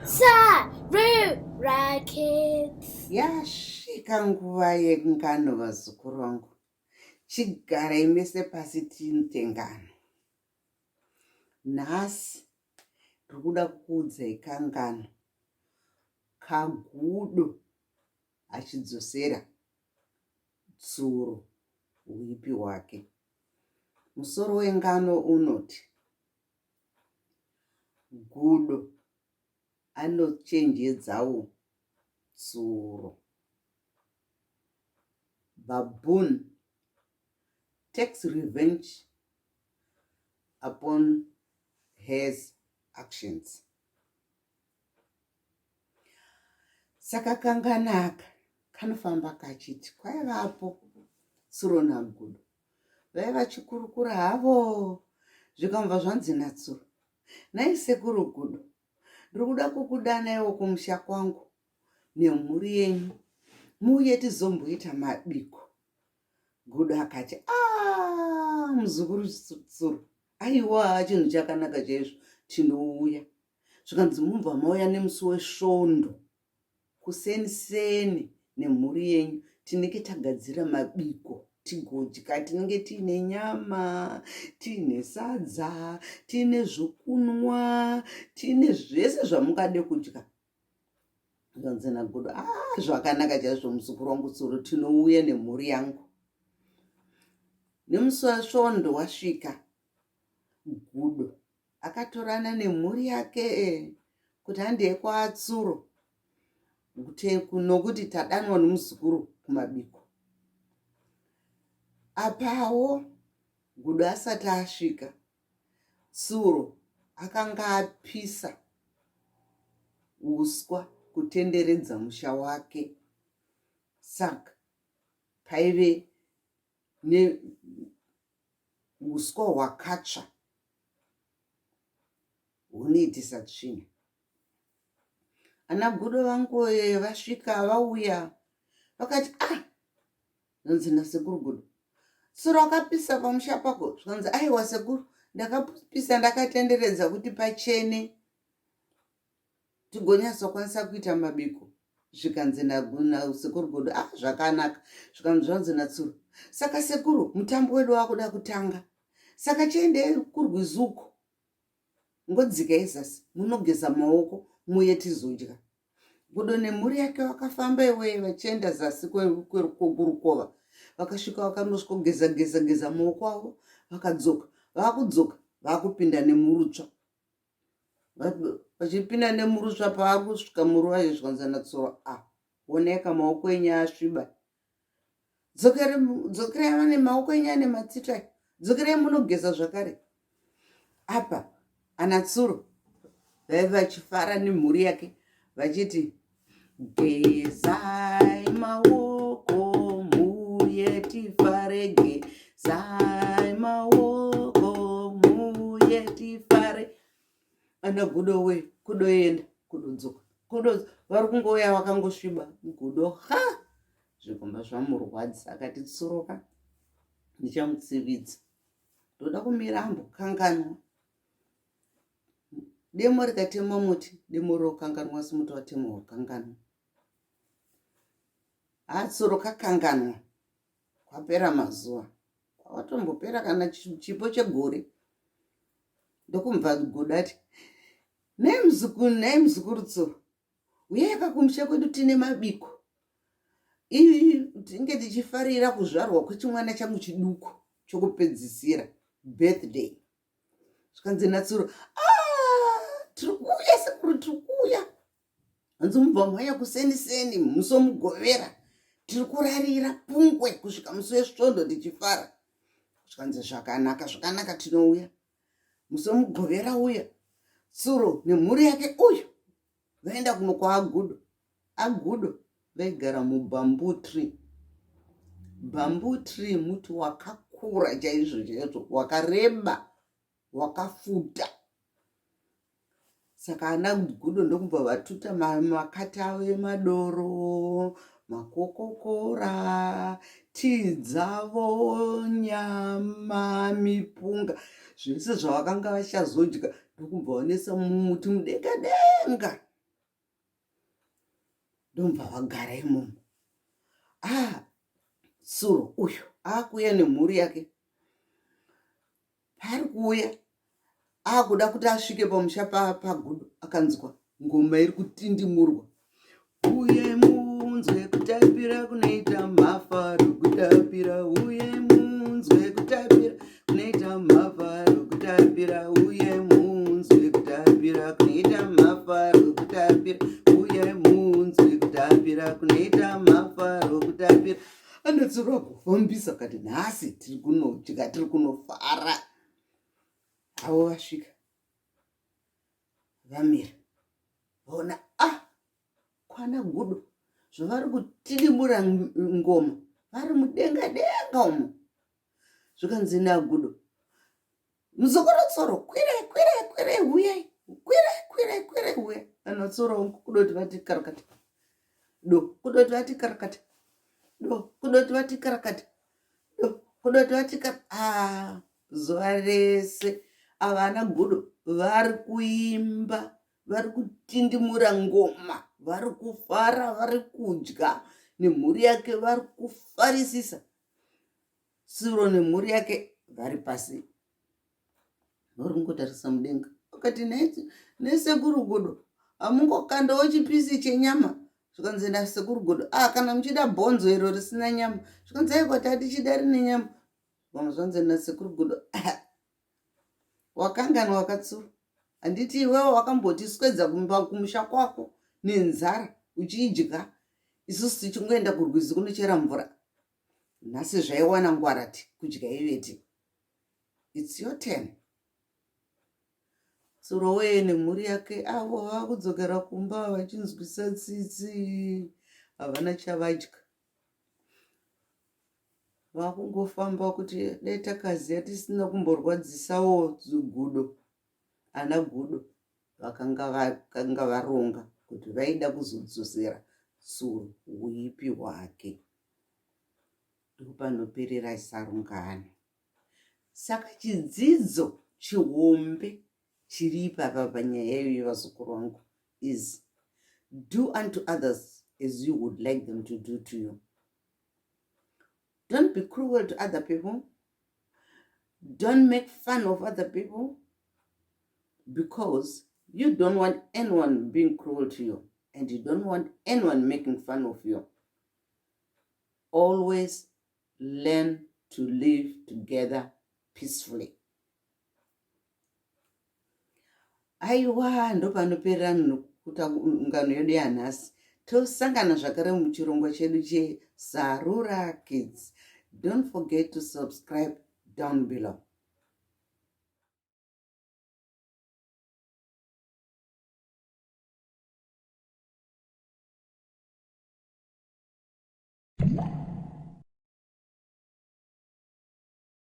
Sarura Kids. Yasvika nguva yengano vazukuru vangu. Chigarai mese pasi tiite ngano. Nhasi ndiri kuda kukuudzai kangano kagudo achidzosera tsuro huipi hwake. Musoro wengano unoti Gudo anochenjedzawo tsuro. Baboon takes revenge upon his actions. Saka kanganaka kanofamba kachiti kwaivapo tsuro nagudo Vaiva vachikurukura havo zvikambva zvanzi naTsuro, Nhai sekuru Gudo, ndiri kuda kukudanaiwo kumusha kwangu nemhuri yenyu muuye tizomboita mabiko. Gudo akati, Ah, muzukuru Tsuro, aiwa chinhu chakanaka chaizvo, tinouya. Zvikanzi mubva mauya nemusi weSvondo Kuseni seni nemhuri yenyu tinenge tagadzira mabiko tigodya. Tinenge tiine nyama, tiine sadza, tiine zvokunwa, tiine zvese zvamungade kudya. Zvanzi naGodo, ah, zvakanaka chaizvo muzukuru wangu Tsuro, tinouya nemhuri yangu. Nemusi weSvondo wasvika, Gudo akatorana nemhuri yake kuti handei kwaTsuro nokuti tadanwa nomuzukuru kumabiko. Apawo Gudo asati asvika, Tsuro akanga apisa uswa kutenderedza musha wake. Saka paive neuswa hwakatsva hunoitisa tsvina. Ana gudo vangoye vasvika vauya vakati ah zvanzi nasekuru gudo tsuro akapisa pamusha pako zvikanzi aiwa sekuru ndakapisa ndakatenderedza kuti pachene tigonyatsokwanisa kuita mabiko zvikanzi nasekuru godo ah zvakanaka zvikanzi zvanzi natsuro saka sekuru mutambo wedu wakuda kutanga saka chiendei kurwizi uko ngodzikai zasi munogeza maoko muye tizodya godo nemhuri yake vakafamba iwee vachienda zasi kwerukova vakasvika vakanosvikogeza geza geza maoko avo vakadzoka vakudzoka vakupinda nemurutsva vachipinda nemurutsva pavari kusvika muruva izvi zvikanzi natsoro a oneka maoko enyu asviba dzokerai vane maoko enyu ane matsito aya dzokerai munogeza zvakare apa anatsuro vaive vachifara nemhuri yake vachiti gezai maoko muye tifare gezai maoko muye tifare ana gudo we kudoenda kudodzoka kudo vari kungouya vakangosviba gudo ha zvikomba zvamurwadza akati tsuroka ndichamutsividza ndoda kumira ambokanganwa Demo rikatemwa muti, demo rokanganwa asi muti watemwa wakanganwa. Hatsuro kakanganwa kwapera mazuva kwawatombopera kana chipo chegore ndokumva godo ati nhai muzukuru nhai muzukuru tsuro uyai kakumusha kwedu tine mabiko tinge tichifarira kuzvarwa kwechimwana changu chiduku chokupedzisira birthday zvikanzi natsuro ah, tiri kuuya sekuru tiri kuuya hanzi mubva mhanya kuseni seni musi wemugovera tiri kurarira pungwe kusvika musi wesvondo tichifara zvikanzi zvakanaka zvakanaka tinouya musi wemugovera uya tsuro nemhuri yake uyu vaenda kuno kwaagudo agudo vaigara mubamboo tree bamboo tree muti wakakura chaizvo chaizvo wakareba wakafuta saka ana gudo ndokubva vatuta makati avo emadoro makokokora tii dzavo nyama mipunga zvese zvavakanga vachazodya ndokubva vanesa mumuti mudenga denga. Ndomubva vagara imomo. Ah, tsuro uyu akuuya nemhuri yake. Paari kuuya akuda kuti asvike pamusha pagudo, akanzwa ngoma iri kutindimurwa. Uye munzwe kutapira kunoita mafaro, kutapira. Uye munzwe kutapira kunoita mafaro, kutapira. Uye munzwe kutapira kunoita mafaro, kutapira. Uye munzwe kutapira kunoita mafaro, kutapira. Anotsura kufambisa kati nhasi tiri kunodya, tiri kunofara. Avo vasvika, vamira, vaona, ah, kwana gudo zvavari kutidimura ngoma vari mudenga denga umo. Zvikanzi nagudo, muzokorotsoro, kwirai, kwirai, kwirai, huyai, kwirai, kwirai, kwirai, huyai. Anatsoro kudoti vati karakati do, kudoti vati karakati do, kudoti vati karakati do, kudoti vati kar. Ah, zuva rese avana gudo vari kuimba, vari kutindimura ngoma, vari kufara, vari kudya nemhuri yake, vari kufarisisa. Tsuro nemhuri yake vari pasi, vari kungotarisa mudenga. Vakati, nesekuru gudo, hamungokandawo chipisi chenyama? Zvikanzi nasekuru gudo, ah, kana muchida bhonzo iro risina nyama. Zvikanzi, aikwa, tatichida rine nyama. Vamwe zvanzi nasekuru gudo, wakanganwa wakatsuro, handiti iwewo wakambotiswedza kumba kumusha kwako nenzara uchidya, isusu tichingoenda kurwizi kunochera mvura? Nhasi zvaiwana ngwarati kudya ivete. It's your turn. Tsuro weye nemhuri yake avo vakudzokera kumba vachinzwisa tsitsi, havana chavadya, vakungofamba kuti dai takaziva tisina kumborwadzisawo gudo. Ana gudo vakanga varonga kuti vaida kuzodzosera tsuro uipi hwake. Ndopanoperera sarungano. Saka chidzidzo chihombe chiri ipapa panyaya iyoyo, vazukuru vangu, is do unto others as you would like them to do to you. Don't be cruel to other people. Don't make fun of other people, because you don't want anyone being cruel to you and you don't want anyone making fun of you. Always learn to live together peacefully. Aiwa, ndopanoperera ngano yedu yanhasi. Tosangana zvakare muchirongwa chedu cheSarura Kids. Don't forget to subscribe down below.